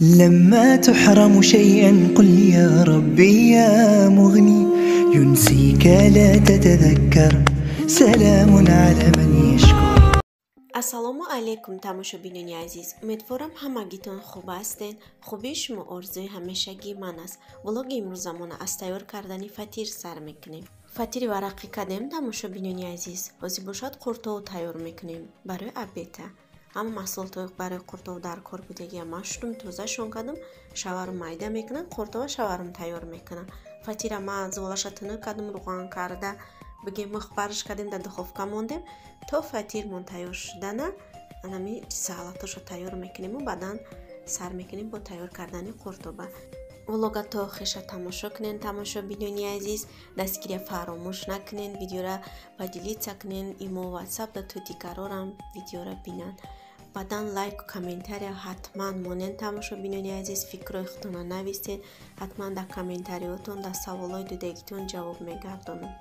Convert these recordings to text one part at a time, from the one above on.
لما تحرم شيئا قل يا ربي يا مغني ينسيك لا تتذكر سلام على من يشكر. Ассалому алайкум, тамошобинони азиз. Умедворам, ҳамагитон хуб ҳастен. Хубии шумо орзуи ҳамешагии ман аст. Влоги имрӯзамона аз тайёр кардани фатир сар мекунем. Фатири варақӣ кардем, тамошобинони азиз. Ҳозир бошад, қуртову тайёр мекунем барои обеда. Ҳама маҳсулотҳои барои қуртов дар кор будагия ман шудум, тозашон кардам, шаварум майда мекунам, қуртова шаварум тайёр мекунам. Фатира ман золаша тунук кардам, руған карда, бигем, мухбарш кардем, дар духовка мондем то фатирмон тайёр шудана. Анами салатошо тайёр мекунему, баъдан сар мекунем бо тайёр кардани қуртоба. Влога то охиша тамошо кунен, тамошобинони азиз. Дастгирия фаромӯш накунен, видеора поделиться кунен, имо, ватсап да, то дигарорам видеора бинанд. Баъдан лайку комментария ҳатман монен, тамошобинони азиз. Фикрҳои худтонро нависед ҳатман дар комментариҳотон, дар саволҳои додагитон ҷавоб мегардонам.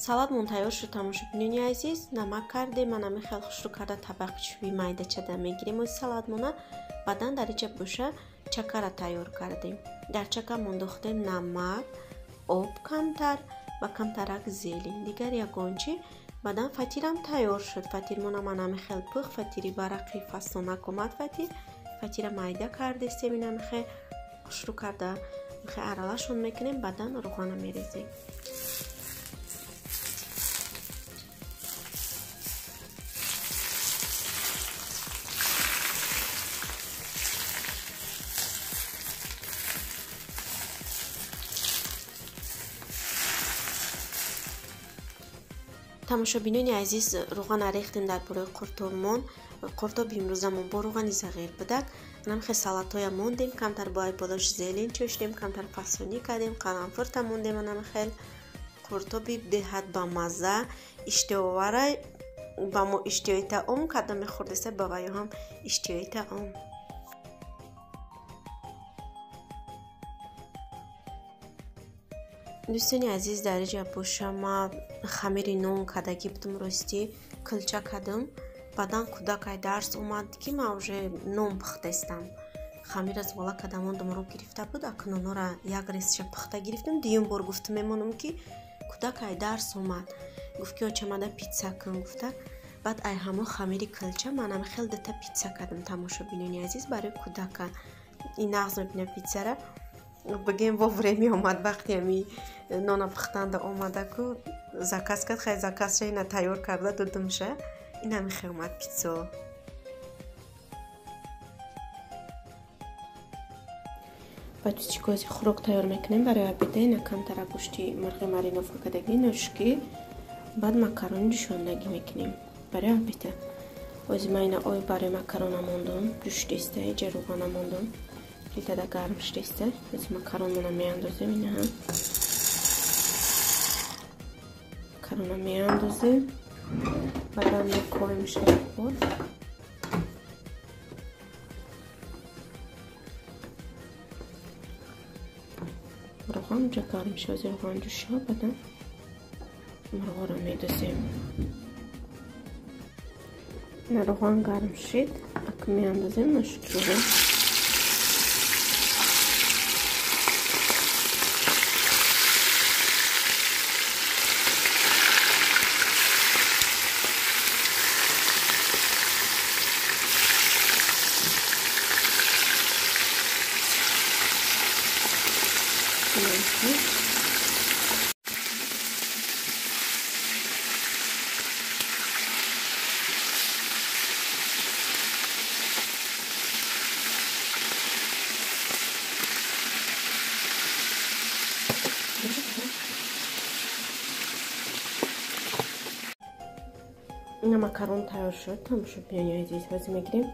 Салатмон тайёр шуд, тамошобинони азиз. Намак кардем, манами хел хушрӯ карда табақи чӯби майдачада мегирем ози салатмона. Баъдан дар инҷа боша чакара тайёр кардем. Дар чака мондохтем намак, об камтар ва камтарак зелень, дигар ягон чи. Баъдан фатирам тайёр шуд. Фатирмона манами хел пухт. Фатири варақи фасонак омад. Фатира майда кардестем, инами хел хушрӯ карда хел аралашон мекунем, баъдан руғана мерезем. Тамошобинони азиз, руғана рехтем дар болои қуртобмон. Қуртоб имрӯзамон бо руғани зағир будак. Анамхе салатҳоя мондем, камтар бо болош зелень чошидем, камтар фасонӣ кардем, қаламфурта мондем. Анамхел қуртоби беҳад бамазза, иштиҳовара. Ба мо иштиҳои таом карда мехӯрдеса, ба ваё ҳам иштиҳои таом. Дӯстони азиз, дар инҷа боша ма хамири нон кардагӣ будум, ростӣ килча кардам. Баъдан кӯдак ай дарс омад, ки ман уже нон пухтаистам. Хамира зола карда мондум, рӯ гирифта буд. Акнонора як резша пухта гирифтам. Дуюм бор гуфтум мемонам, ки кӯдак ай дарс омад, гуфт, ки очамада питса кун гуфта. Баъд ай ҳамо хамири килча манам хел дута питса кардам, тамошобинони азиз, барои кӯдака. Ин нағз мебинам питсара. Бигем, во время омад, вақти ами нона пухтанда омадаку заказ кард. Хай, заказша ина тайёр карда додумша. Инами хе омад питсо. Баъд чикози хӯрок тайёр мекунем барои обеда. Ина камтара гӯшти мурғи мариновка кардагӣ, ношки, баъд макарони ҷӯшондагӣ мекунем барои обеда. Ози ман ина ой барои макарона мондум, ҷӯшидиста, иҷа руғана мондум, плитада гарм шудиста. Ози макаронмона меандозем, инаҳа макарона меандозем, баъдан мекоем шарбот. Руған ҷа гарм шуд, ози руған ҷӯшо, баъдан мурғоро медозем. Ина руған гарм шид, ак меандозем ношукиро. Ина макарон тайёр шуд, тамошобинони азиз. Ҳозир мегирем,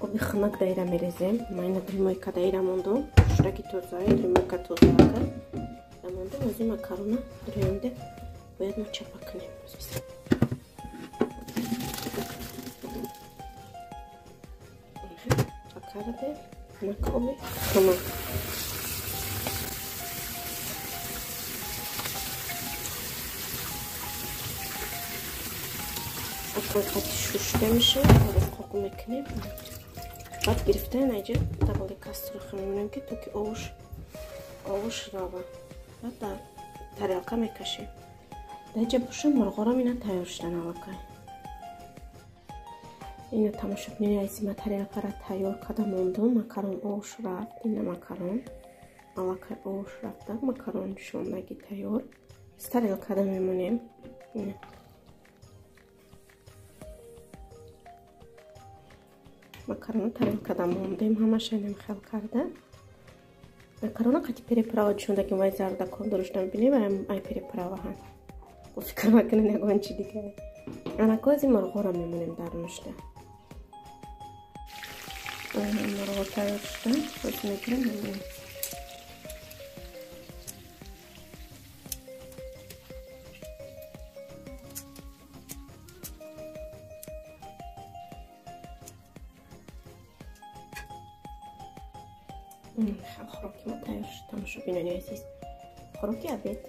оби хунак даира мерезем. Ман ина примойка даира мондум, шураки тоза, примойка тозаака мондум. Ҳозир макарона рӯямда бояд мо чапа кунем. Чапа кардем, хунак, оби хунак. Акнун қати шушта мешавад, қоқ мекунем. Баъд гирифта инаҷа дар болои кастрюлька мемонем, ки то ки овуш рава. Баъд дар тарелка мекашем. Дар боша мурғорам ина тайёр шудан аллакай. Ина тамошобинони азиз, ма тарелкара тайёр карда мондум. Макарон овуш рафт. Ина макарон аллакай овуш рафта, макарон шондаги тайёр. Тарелкада мемонем. Ина макарона тарелкада мондем, ҳамаша инам хел карда. Макарона қати переправа ҷушондагим, вай зардакон дорушта мебинем, ай переправа ҳам. Фикр накунед ягон чи дигар. Анако аз ин мурғоро мемонем дар нушта. Мурғо тайёр шуда, боз мегирем мемонем. Хӯроки мо тайёр шуд, тамошобинони азиз. Хӯроки обед.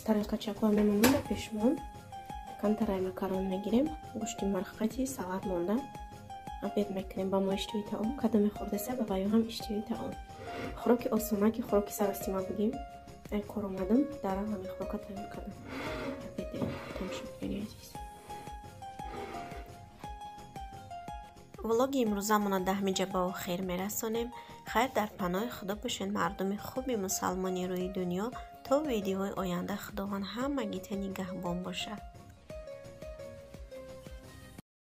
Тарелкачакҳо мемонем ба пешмон. Камтарай макарон мегирем, гӯшти марғ қати салат монда. Обед мекунем, ба мо иштиҳои таом, кадоме хӯрдаса ба ваё ҳам иштиҳои таом. Хӯроки осона, ки хӯроки саростима бигем. Ай кор омадам, дарав ҳамин хӯрока тайёр кардам. Обеде, тамошобинони азиз. Влоги имрӯзамонро даҳмиҷа ба охир мерасонем. Хайр, дар паноҳи Худо бошед, мардуми хуби мусалмони рӯи дунё. То видеои оянда Худованд ҳамагита нигаҳбон бошад.